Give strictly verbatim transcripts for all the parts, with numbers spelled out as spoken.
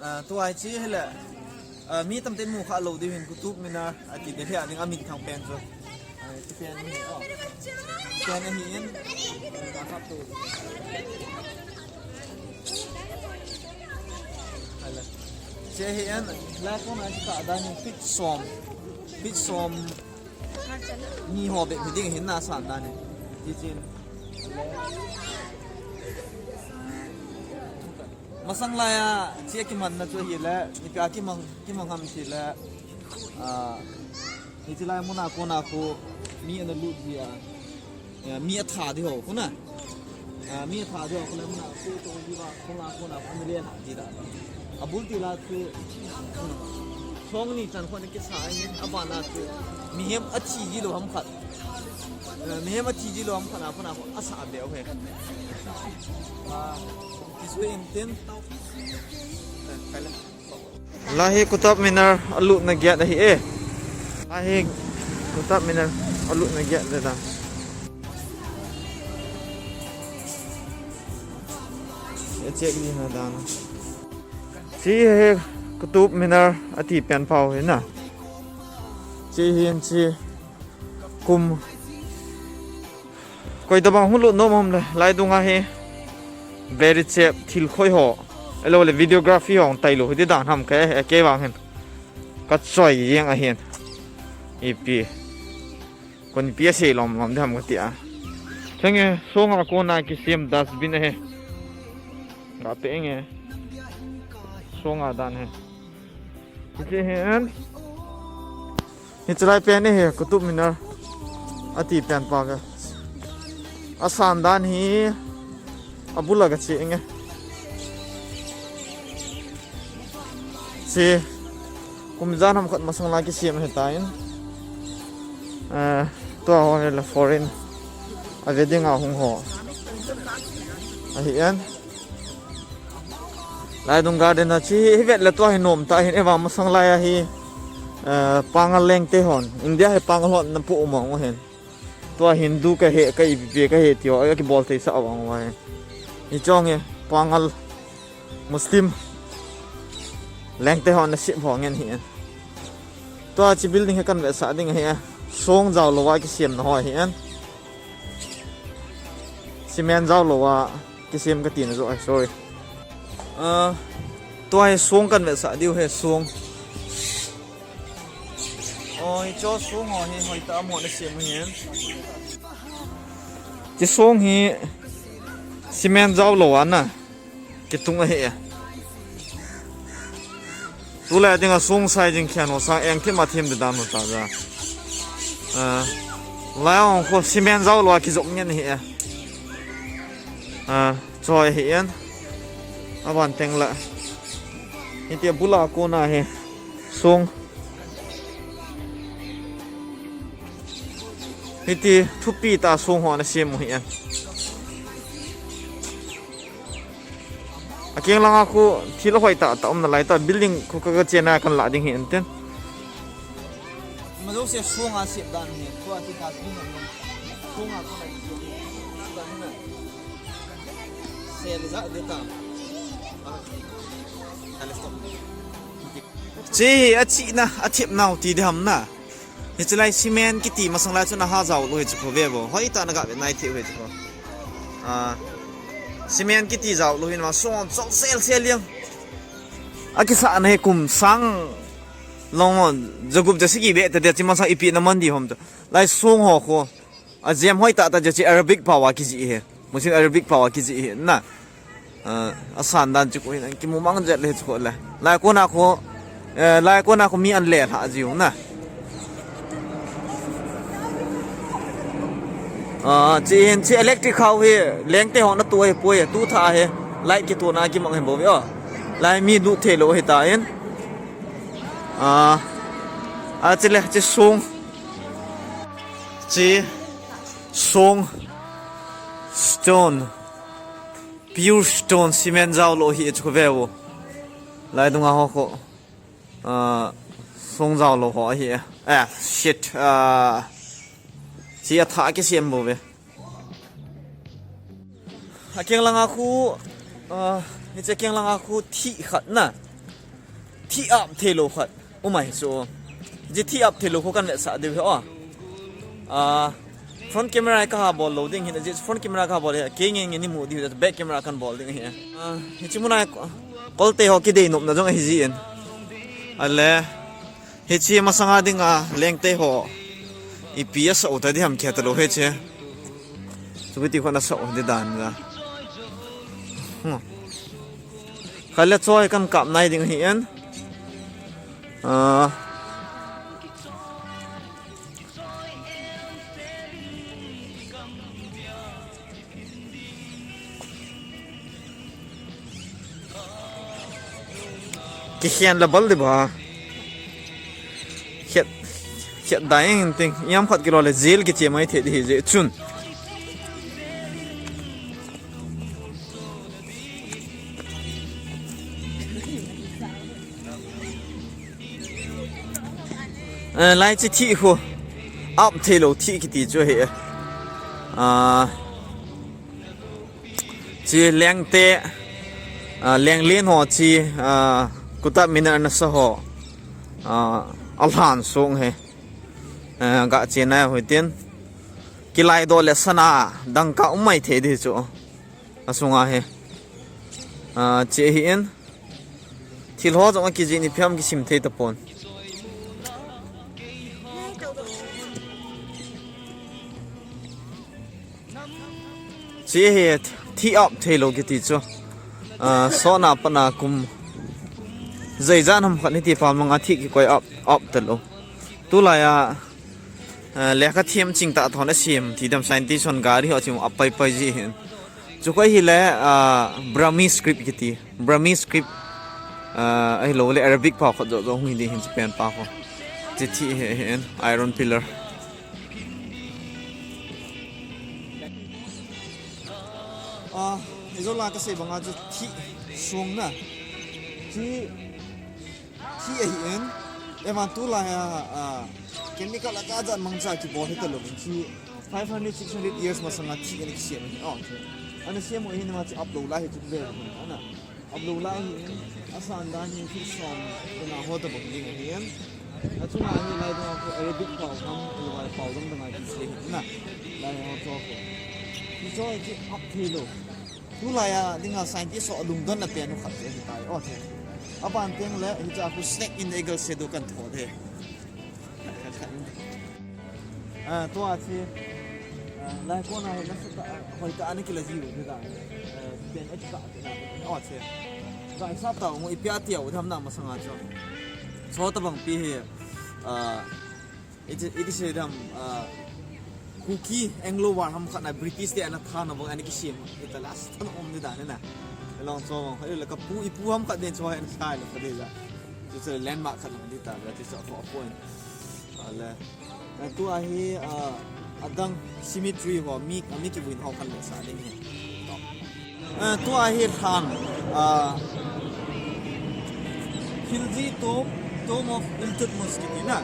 Ah, tua hi chi hi le. Ah, mi tamten mu kha lou diu hin Qutub Minar ati Delhi a ding a min thang pen chu. Ah, chi pen hi, oh. Pen ahi in. Ka kap tu. Hala. Chi hi in, la ko na chi ka da ni feet som. Feet som. Ni ho be mi ding hin na san da ni. Chi chin. Masang laiya, chi a kimanna chu hi le, ipi a kimang, kimang ham chi le, ah, hichi lai muna kona khu, mi ana lut ji a, eh, mi atha di ho, khu na. Ah, mi atha di ho, khu le muna khu to ji ba, khu la kona khu ana le la ji da. Abul ti la chu, hmm. Song ni chan khu ana kisa a hin, abana chu, mihem athi ji lou ham khat. Eh, mihem athi ji lou ham khat a, khu na khu asa be ho he. Ah, Kisui in tin. Lahi Qutub Minar alutna gate ahi e. Lahi Qutub Minar alutna gate le da. Ye check ni na da na. Chi hi Qutub Minar ati pen pau hi na. Chi hin chi kum Koi tabang hung lut nom ham le, lai dunga hi. Very chep thil khoi ho. Elo le videography ho tai lo, hiti dan ham ke, ke vang hin. Ka choi jeng a hin. Ipi. Kon pi a sei lom lom de ham ka ti a. Chang e, song a kona kisem dustbin a he. Ga pe nge. Song a dan he. Hiche hi en. Hiche lai pen hi Qutub Minar ati pen pa ka. Asan dan hi abul a ka che nge. Chi kum jan ham khat masang la kisem hi ta in. Eh, tua ho hi la foreign. A ve ding a hung ho. Ahi en. Lai dung garden a chi hi vet le tua hi nom ta hin, ewa masang lai a hi, eh, Pangal lengte hon. India hi Pangal hon na pu um ang hin. Tua Hindu ka he, ka ipi ka he ti ho, a kibol thei sa awang wa hin. Ni chong hi Pangal Muslim lengte hon na sip ho ngen hi en. Tua chi building hi kan vet sa ding hi a. Song jao lo wa kisem na ho hi en. Cement jao lo wa kisem ka ti na jo, ai, sorry. Ah, tua hi song kan vet sa diu hi song. Oi, cho song ho hi hoi ta mo na sem hi. Chi song hi cement jao lo wa na. Kitung ahi e. Tulai dinga song sai jing khian ho sang eng thim a thim de dan ho ta ja. Ah, lai ong kho cement jao lo a kijop ngen hi e. Ah, choi hi en. Aban teng la. Hiti bula kona hi. Song. Hiti thupi ta song ho na sem u hi en. A keng langa khu thil hoi ta, ta um na lai ta building khu ka, ka chena kan la ding hi enten. Ma jo se song a sep dan hi, khu a ti ta ding hi. Song a khu na dan hi na. Se le za de ta. Ah. Kale stop. Chi hi a chi na, a thip nau ti de ham na. Hiche lai cement kiti masang lai chu na ha jao lo hi chu kho ve bo. Hoi ta na ga ve nai thei hi chu kho. Ah, cement kiti jao lo hi na ma song chok sel sel liang. A kisa na hi kum sang long on, jagup ja sigi be ta de chi masang ipi na man di hom ta. Lai song ho kho. A jem hoi ta ta je chi Arabic pao a kiji he. Muslim Arabic pao a kiji he na. Ah, a san dan chu ko hin kimu mang jet le chu ko le. Lai kona ko, eh, lai kona ko mi an le lha jiu na. Ah, chi hin chi electric khao hi lengte ho na tu he poi tu tha he. Light kitu na kimang he bo ve o. Lai mi du the lo he ta in. Ah, a chi le chi song. Chi song stone. Pure stone cement jao lo hi chu ve bo. Lai dunga ho ko. Ah, song jao lo ho hi. Ah, shit. Ah, chi a tha kisem bo ve. A keng langa khu, ah, hiche keng langa khu thi khat na. Thi ap thei lou khat um ahi chu. Hiche thi ap thei lou khu kan vetsah diu ahi o. Ah, front camera ka ha bol lou ding hin, hiche front camera ka ha bol hi kei ngen ngen ni mu diu, back camera kan bol ding ahi. Ah, hiche muna kolte ho kidei nopna jong ahi jin. Ale, hiche masanga dinga lengte ho ipi asah u ta di ham, khe ta lou hiche. Chu kiti khu ana sah u di dan la. Hmm. Khat le choi kan kap nai ding ahi en. Ah. Kikhen la bal di ba. Khet, khet dai ing ting. Iam khat kilo le jail kiche mai thei di hi je chun. Eh, lai chi thi khu. Ap thei lou thi kiti chu hi. Ah, chi lengte, ah, lenglen ho chi, ah, Qutub Minar nasa ho, ah, alhan sung hi. Ah, ga che na ho tin. Kilai do le sana dangka um mai thei di chu. Asunga hi. Ah, che hi in. Thil ho jong a kijih ni phiam kisim thei tapon. Chi hi thi ap thei lou kiti chu. Ah, sona pana kum. Jai jan ham khat ni ti pa manga thi kikoi ap, ap ta lou. Tulai a, ah, lekha thiam ching ta thon a sim ti dam scientist hon gari ho chim ap pai pai ji hin. Chu koi hi le, ah, Burmese script kiti. Burmese script, ah, ahi lou le Arabic pao khat jo jo hung hi di hin chi pen pa ko. Chi thi hi, hi in, iron pillar. Ah, ijo la ka sei banga chu thi sung na. Thi, thi ahi in. Evan tulai a, ah, chemical a ka jat mangcha kibol hi ta lou. Chi five hundred, six hundred years masanga thi ana kisiam hi. Oh, okay. Ana siam u hi ni ma chi ap lou lai hi chu ve. Ana. Ap lou lai hi, asan dan hi, hi som, tuna ho ta bok ding hi. Achunga hi lai dong ko Arabic pao ham, lai pao dong dong ai kisi hi na. Lai ho cho ko. Hi cho hi ap thei lou. Tulai a dinga scientist ho lungdon na pen u khat hi tai. Okay. Aban teng le, hicha khu snake in the eagle shadow kan tho de. Ah, tua chi, ah, lai kona hi nasa ta, ah, hoi ta ana kila jiu, ti ta, ah, pen et ta, ti ta, oh, chi. Ka hisap ta, mo ipia tia, u tham na masanga chu. Cho tabang pi hi, ah, iti, iti se dam, ah, Kuki Anglo War ham khat na British te ana tha na bang ana kisim, ita last tan om ni da ni na. Long cho bang, hoi la ka pu, ipu ham khat den cho ana sai la ka de la. Chu chu landmark khat lang di ta, that is a point. Ale. Eh, tua hi, ah, adang cemetery ho, mi, mi kivuin ho khan le sa ding hi. Eh, tua hi lhan, ah, Khilji tomb, Tomb of Iltutmish kiti na.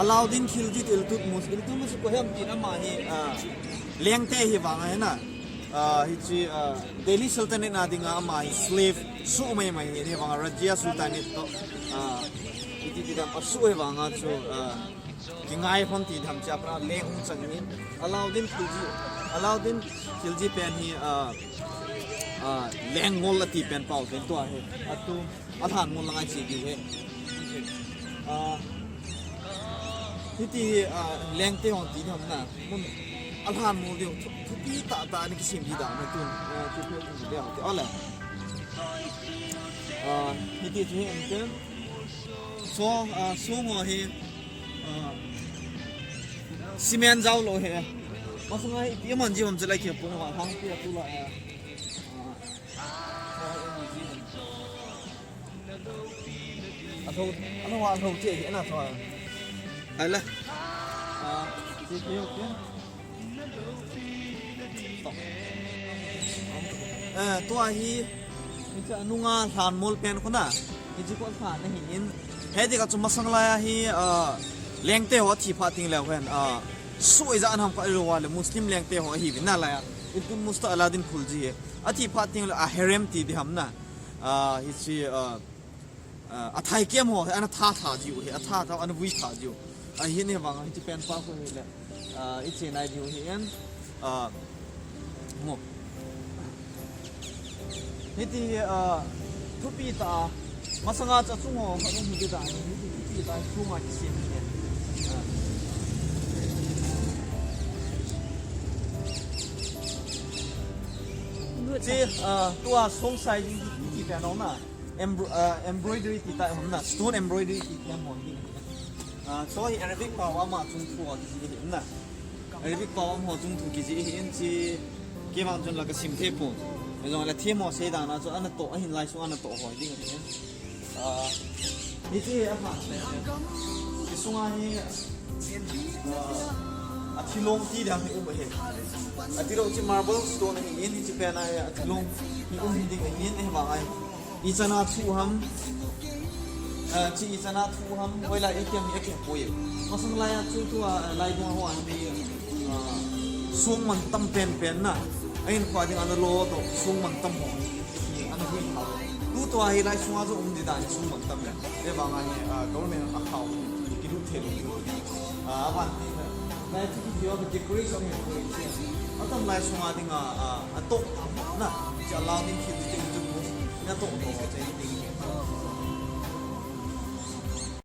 Alauddin Khilji Iltutmish, Iltutmish ko hem ti na ma hi, ah, lengte hi vang hi na. Ah, hichi, ah, Delhi Sultanate na dinga ama hi slave su mai mai hi, hi vanga Rajia Sultanate to, ah, iti ti dam asu hi vanga chu, ah, kingai hon ti dam cha pra leng hung chang ni. Alauddin Khilji, Alauddin Khilji pen hi, ah, ah, leng ngol ati pen pau pen tua hi. Atu Alhan ngol langa chi diu he. Ah, hiti, ah, lengte hon ti ham na. Mun alhan ngol diu thu, thupi ta ta ni kisim di da na tun. Ah, thupi tu de ti ala. Ah, hiti chu he enten. So, ah, so ngo he. Ah, cement jao lo he. Masanga hi ti man ji ham chalai ke pon wa hang ti tu la. Ah, so, Atho, atho, atho che hi ana tho. Hai la. Ah, che che okay. Eh, tua hi, hicha nunga lhan mol pen khuna. Hichi ko lhan na hi in. He de ka chu masang la ya hi, ah, lengte ho thi pha ting le hen. Ah, sui ja an ham ka lo wa le Muslim lengte ho hi vin na la ya. Iltutmish to Alauddin Khilji hi. Athi pha ting le a harem ti di ham na. Ah, hichi, ah, Ah, athai kem ho, ana tha tha jiu hi, atha tha, ana vui tha jiu. Ahin hivang, hiche pen pa khu hile. Ah, iche nai diu hi en. Ah, mo. Hiti, ah, thupi ta. Masanga cha chung ho, khat um hi ta. Hiti thupi ta, chung a kisem hi. Ah. Good. Chi, ah, tua song sai di, di, di, di, no na. Embro-, ah, embroidery ti ta hom na, stone embroidery ti ta hom na. Ah, so hi Arabic pao ama chungthu a kiji hi na. Arabic pao ama ho chungthu kiji hi in chi kei vang chun la kasim thei pon. Jong la themo sei dan a chu ana toh, ahin lai sung ana toh ho ding hi. Ah, hiche hi apha. Hi sunga hi, ah, athilong ti dang hi um ahi. Athilong chi marble stone hi in, hiche pen a hi athilong hi um hi ding hi in, ahivang a hi. Ichan a thu ham, ah, chi ichan a thu ham, hoilai ikem hi akipoi. Masang lai a chu tua, ah, lai dong a ho an hi, ah, song mantam penpen na. Ahin kho ding ana lo toh, song mantam ho. Ana hui tha. Tu tua hi lai sunga jong um di dan song mantam le. Ahivang a hi, ah, government a khao kilut thei lou. Ah, aban ti na. Lai chu ki decoration hi koi chi. Atam lai sunga dinga, ah, atoh tam na. Chi alang ding thil chi chu mu. Na toh toh che ding.